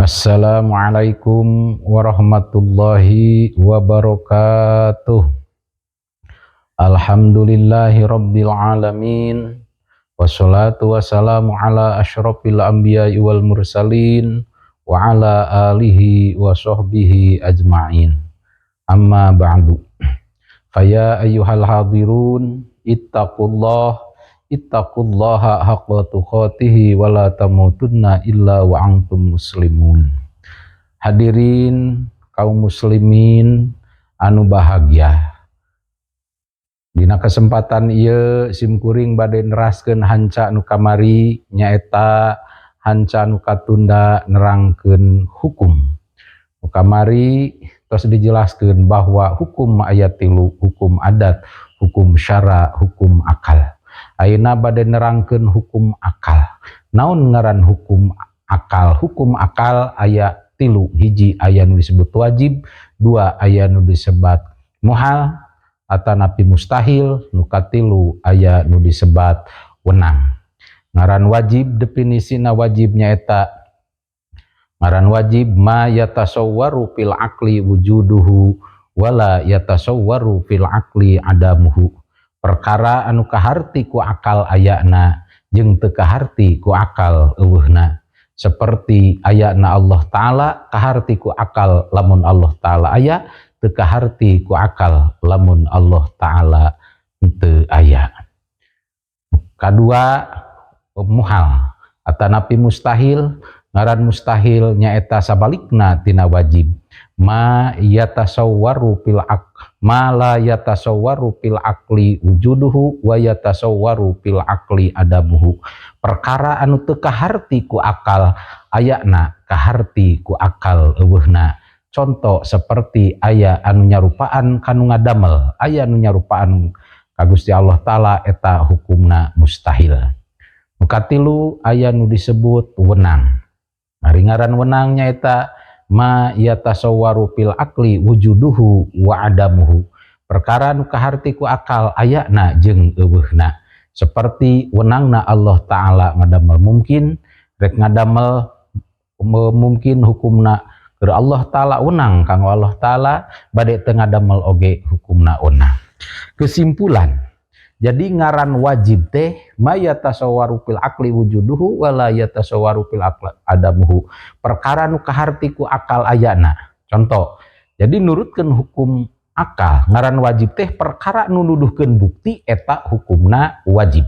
Assalamualaikum warahmatullahi wabarakatuh. Alhamdulillahi rabbil alamin. Wassalatu wassalamu ala asyrafil anbiya'i wal mursalin wa ala alihi wa sahbihi ajma'in. Amma ba'du. Faya ayyuhal hadirun, ittaqullah, ittaqullaha haqqa tuqatihi wa la tamutunna illa wa antum muslimun. Hadirin kaum muslimin anu bahagia. Dina kesempatan ieu sim kuring bade neraskeun hanca nu kamari, nyaeta hanca nu katunda nerangkeun hukum. Nu kamari tos dijelaskeun bahwa hukum aya tilu, hukum adat, hukum syara, hukum akal. Ayeuna bade nerangkeun hukum akal. Naon ngaran hukum akal? Hukum akal aya tilu, hiji aya nu disebut wajib, dua aya nu disebut muhal atanapi mustahil, nu katilu aya nu disebat wenang. Ngaran wajib, definisina wajib nyaeta ngaran wajib ma yatasawwaru fil aqli wujuduhu wala yatasawwaru fil aqli adamuhu. Perkara anu kaharti ku akal ayana jeung teu kaharti ku akal euweuhna. Seperti ayana Allah Ta'ala, kaharti ku akal lamun Allah Ta'ala aya, teu kaharti ku akal lamun Allah Ta'ala teu aya. Kadua, muhal atanapi mustahil. Ngaran mustahil nyaeta sabalikna tina wajib, ma yatasawwaru fil aq ma la yatasawwaru fil aqli wujuduhu wa yatasawwaru fil aqli adamuhu. Perkara anu teu kaharti ku akal ayana, kaharti ku akal euweuhna. Contoh seperti aya anu nyarupaan kanu ngadamel, aya anu nyarupaan ka Gusti Allah Ta'ala, eta hukumna mustahil. Nu katilu aya nu disebut wenang. Ari ngaran wenang nyaeta ma yatasawwaru fil aqli wujuduhu wa adamuhu. Perkara nu kaharti ku akal ayana jeung euweuhna. Seperti wenangna Allah Ta'ala ngadamel mungkin, rek ngadamel mungkin hukumna keur Allah Ta'ala wenang kanggo Allah Ta'ala, bade teu ngadamel oge hukumna wenang. Kesimpulan, jadi ngaran wajib teh ma yatasawwaru fil aqli wujuduhu wala yatasawwaru fil aqli adamuhu. Perkara nu kaharti ku akal ayana. Contoh, jadi nurutkeun hukum akal, ngaran wajib teh perkara nu nuduhkeun bukti eta hukumna wajib.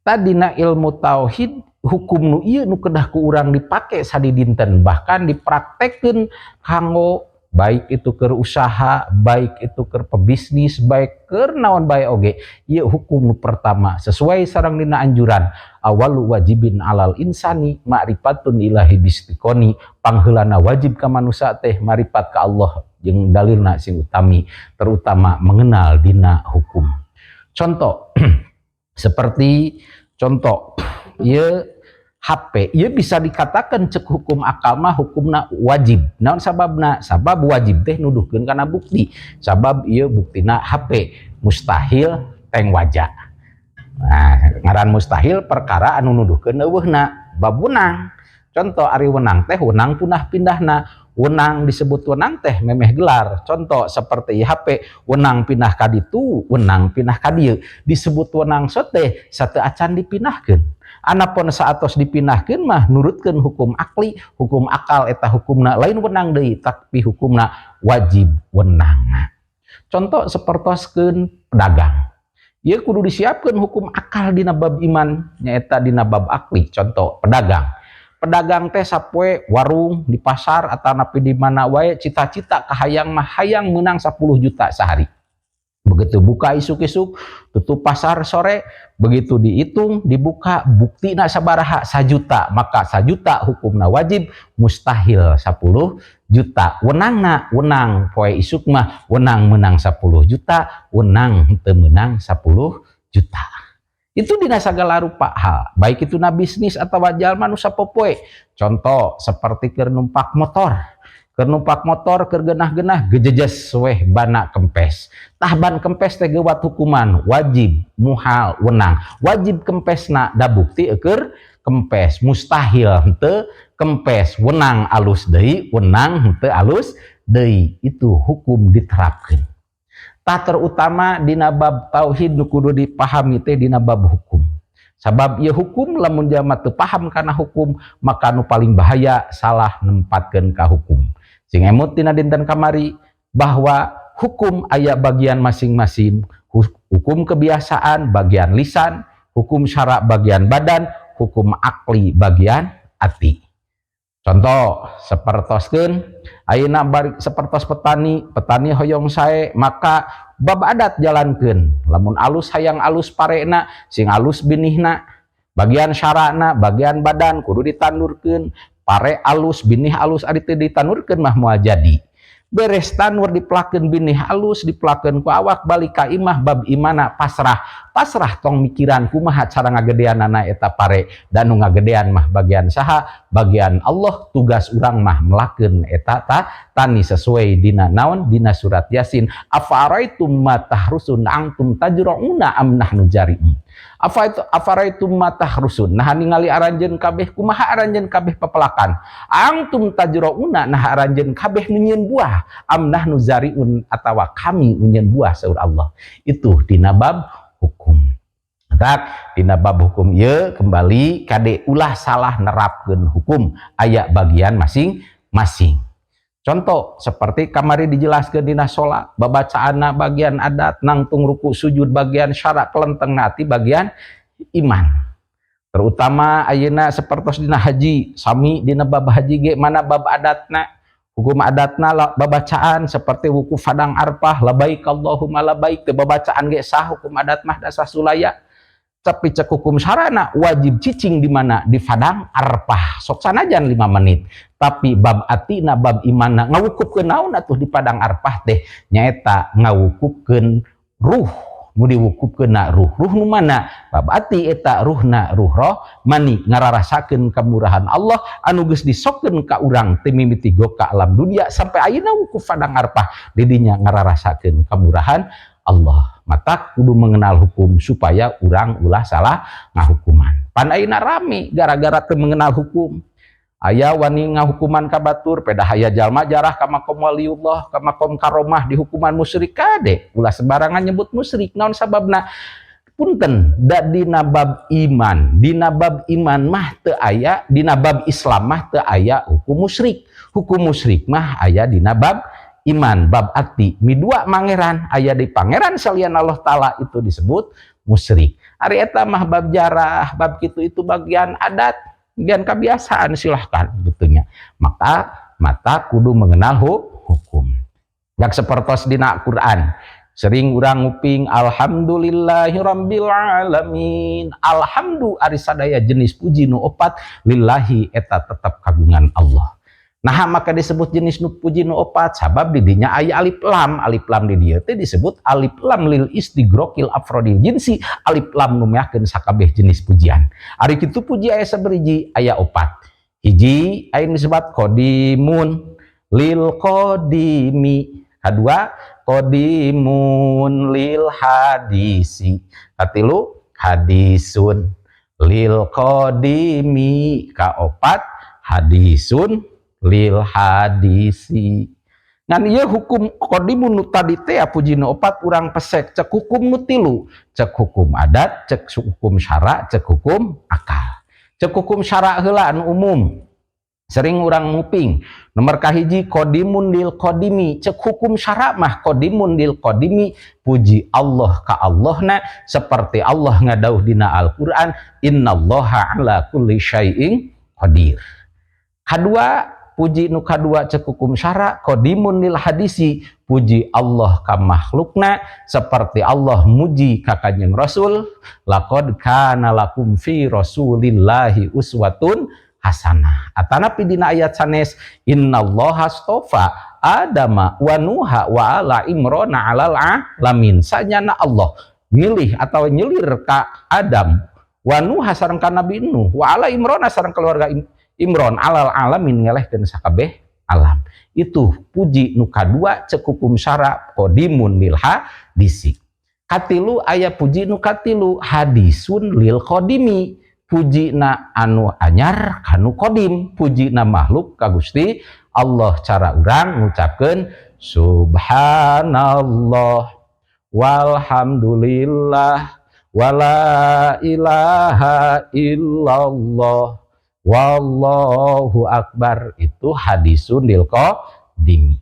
Tadina ilmu tauhid, hukum nu ieu nu kedah ku urang dipake sadidinten, bahkan dipraktekkeun kanggo baik itu keur usaha, baik itu keur pebisnis, baik keur naon bae oge. Ieu hukum nu pertama sesuai sareng dina anjuran awalu wajibin alal insani ma'rifatun ilahi bistiqoni, pangheulana wajib ka manusia teh maripat ka Allah jeung dalilna sing utami, terutama mengenal dina hukum. Contoh seperti contoh ieu HP, ieu bisa dikatakan cek hukum akal mah hukumna wajib. Naon sababna? Sabab wajib teh nuduhkeun kana bukti. Sabab ieu buktina HP, mustahil teng waja. Nah, ngaran mustahil perkara anu nuduhkeun euweuhna, bab wenang. Contoh, ari wenang teh wenang punah pindahna. Wenang disebut wenang teh memeh gelar. Contoh seperti HP, wenang pindah ka ditu, wenang pindah ka dieu. Disebut wenang teh satu acan dipindahkeun. Anapun saatos dipindahkeun mah nurutkeun hukum akli, hukum akal, eta hukumna lain wenang deui, tapi hukumna wajib wenangna. Contoh sepertoskeun pedagang. Ieu kudu disiapkeun hukum akal dina bab iman, nyaeta dina bab akli. Contoh pedagang. Pedagang teh sapoe warung di pasar atau napi di mana wae, cita-cita kahayang mah hayang menang 10 juta sehari. Begitu buka isuk-isuk, tutup pasar sore, begitu dihitung, dibuka buktina sabaraha, sajuta, maka sajuta hukumna wajib, mustahil 10 juta. Wenangna wenang poe isuk mah wenang menang 10 juta, wenang teu menang 10 juta. Itu dina sagala rupa hal, baik itu na bisnis atau jalma nu sapopoe. Contoh seperti keur numpak motor. Keur numpak motor keur genah-genah gejejes weh bana kempes. Tah, ban kempes teh geuwat hukuman wajib, muhal, wenang. Wajib kempesna da bukti keur kempes, mustahil henteu. Kempes wenang alus deui, wenang henteu alus deui, itu hukum diterapkeun. Tah, terutama dina bab tauhid nu kudu dipahami teh dina bab hukum. Sabab ieu hukum, lamun jalma teu paham kana hukum, maka nu paling bahaya salah nempatkeun ka hukum. Sing emut tina dinten kamari bahwa hukum aya bagian masing-masing, hukum kebiasaan bagian lisan, hukum syara bagian badan, hukum akli bagian ati. Contoh sepertoskeun ayeuna bari sepertos petani, petani hoyong sae, maka bab adat jalankeun. Lamun alus, hayang alus parena, sing alus binihna, bagian syarana, bagian badan kudu ditandurkeun. Pare alus, binih alus, ari teu ditandurkeun mah moal jadi. Beres tanur, dipelakeun binih alus, dipelakeun ku awak, balik ka imah, bab imana pasrah. Pasrah, tong mikiran kumaha cara ngagedeanana eta pare, dan nu ngagedean mah bagian saha? Bagian Allah. Tugas urang mah melakeun eta ta tani sesuai dina naon? Dina surat Yasin, afaraitum ma tahrusun antum tazra'una am nahnu zari'un. Afa itu afaraitum ma tahrusun, nah ningali aranjeun kabeh, kumaha aranjeun kabeh pepelakan? Antum tazra'una, nah aranjeun kabeh nu nyieun buah? Am nahnu zari'un, atawa kami nu nyieun buah, saur Allah. Itu dina bab hukum. Tak dina bab hukum ieu kembali kade, ulah salah nerapkeun hukum, aya bagian masing-masing. Contoh seperti kamari dijelaskan dina salat, babacaanna bagian adat, nangtung ruku sujud bagian syarak, kelenteng nati bagian iman. Terutama ayeuna sepertos dina haji, sami dina bab haji ge, mana bab adatna, hukum adatna babacaan seperti wukuf padang Arfah, labaik Allahumma labaik, teu babacaan ge sah, hukum adat mah dasar sulaya. Tapi cek hukum syarana wajib cicing di mana? Di padang Arfah, sok sanajan 5 menit. Tapi bab atina, bab imana, ngawukufkeun naon atuh di padang Arfah teh? Nyaeta ngawukufkeun ruh. Nu diwukufkeun na ruh, ruh nu mana? Bab ati eta ruhna, ruh roh mani, ngararasakeun kemurahan Allah anu geus disokkeun ka urang ti mimiti ka alam dunia sampai ayeuna wukuf padang Arfah, didinya ngararasakeun kemurahan Allah. Mata kudu mengenal hukum supaya urang ulah salah ngahukuman. Pan ayeuna rame gara-gara teu mengenal hukum. Aya wani ngahukuman ka batur, pedah aya jalma jarah ka makom waliullah, ka makom karomah, dihukuman musyrik. Kade, ulah sembarangan nyebut musyrik. Naon sababna? Punten da, dina bab iman, dina bab iman mah teu aya, dina bab Islam mah teu aya hukum musyrik. Hukum musyrik mah aya dina bab iman, bab ati. Midua mangeran, aya di pangeran salian Allah Ta'ala, itu disebut musyrik. Ari eta mah bab jarah, bab kitu, itu bagian adat, bagian kebiasaan, silahkan gitunya. Maka mata kudu mengenal hukum. Gak sepertos dina Quran, sering urang nguping alhamdulillahirabbil alamin. Alhamdu ari sadaya jenis puji nu opat, lillahi eta tetap kagungan Allah. Nah, maka disebut jenis nu puji nu opat sabab di dinya aya alif lam. Alif lam di dieu teh disebut alif lam lil istigrokil afrodil jinsi, alif lam nu meakeun sakabeh jenis pujian. Ari kitu puji aya saberiji? Aya opat. Hiji aya disebut qodimun lil qodimi. Kadua qodimun lil hadisi. Katilu hadisun lil qodimi. Kaopat hadisun lil hadisi. Ngan ieu hukum qodimun nu tadi teh, puji nu opat, urang pesek cek hukum nu tilu, cek hukum adat, cek hukum syara, cek hukum akal. Cek hukum syara heula anu umum sering urang nguping. Nomor kahiji qodimun lil qodimi. Cek hukum syara mah qodimun lil qodimi, puji Allah ka Allahna, seperti Allah ngadauh dina Al-Qur'an, innallaha ala kulli syai'in qadir. Kadua, puji nu kadua cek hukum syara qodimun lil hadisi, puji Allah ka makhlukna, seperti Allah muji ka Kanjeng Rasul, laqad kana lakum fi rasulillahi uswatun hasanah. Atanapi dina ayat sanes, innallaha astofa adama wa nuha wa ala imrona alal alamin. Sanyana Allah milih atau nyelir ka Adam wa nuha sareng ka Nabi Nuh, wa ala imrona sareng keluarga Imron, alal alamin ngelehkeun sakabeh alam. Itu puji nu kadua cek hukum syara qodimun lil hadisi. Katilu, aya puji nu katilu, hadisun lil qodimi. Pujina anu anyar kanu kodim, pujina makhluk ka Gusti Allah, cara urang ngucapkeun subhanallah walhamdulillah wala ilaha illallah wallahu akbar, itu hadisun lil qadimi.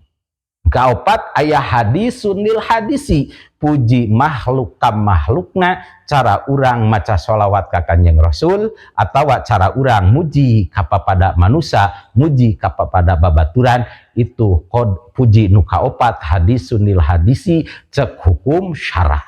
Kaopat aya hadisun lil hadisi, puji makhluk ka makhlukna, cara urang maca sholawat ka Kanjeng Rasul atau cara urang muji kapapada manusia, muji kapapada babaturan, itu kod puji nu kaopat, hadisun lil hadisi cek hukum syara.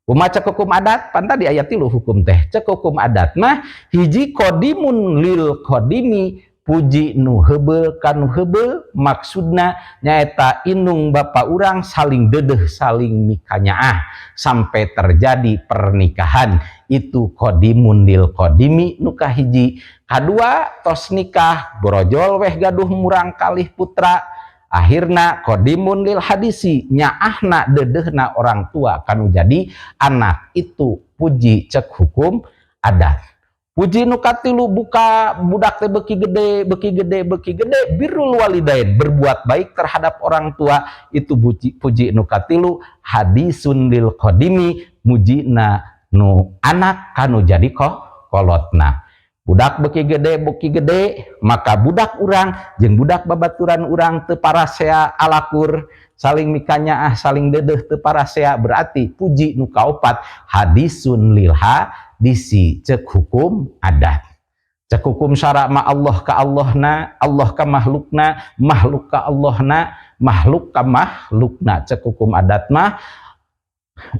Kumaha cek hukum adat? Pan tadi ayat 3 hukum teh. Cek hukum adat mah hiji, qadimun lil qadimi, puji nu heubeul ka nu heubeul, maksudna nyaeta indung bapa urang saling dedeh, saling mikanyaah sampai terjadi pernikahan, itu qadimun lil qadimi nu kahiji. Kadua, tos nikah, borojol weh gaduh murang kalih putra, akhirna qadimun lil hadisi, nyaahna dedehna orang tua kanu jadi anak, itu puji cek hukum adat. Puji nu katilu, buka budak teh beuki gede, beuki gede, beuki gede, birrul walidain, berbuat baik terhadap orang tua, itu puji, puji nu katilu, hadisun lil qadimi, mujina nu anak kanu jadi kolotna. Budak beuki gede, beuki gede, maka budak urang jeung budak babaturan urang teu parasea alakur, saling mikanyaah, saling dedeh teu parasea, berarti puji nu kaopat, hadisun lil hadisi cek hukum adat. Cek hukum syara ma Allah ka Allahna, Allah ka makhlukna, makhluk ka Allahna, makhluk ka makhlukna. Cek hukum adat mah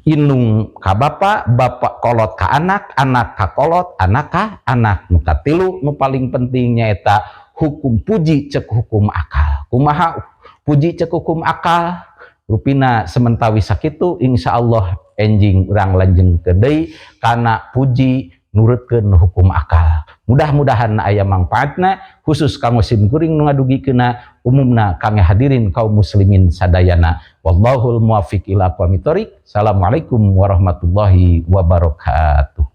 indung ka bapa, bapa kolot ka anak, anak ka kolot, anak ka anak. Nu katilu, nu paling penting, nyaeta hukum puji cek hukum akal. Kumaha puji cek hukum akal? Rupina sementawi sakitu, insyaallah enjing urang lanjeng deui kana puji nurutkeun hukum akal. Mudah-mudahan aya mangfaatna khusus kanggo sim kuring nu ngadugikeunna, umumna kangge hadirin kaum muslimin sadayana. Wallahul muwaffiq ila aqwamit thoriq. Assalamualaikum warahmatullahi wabarakatuh.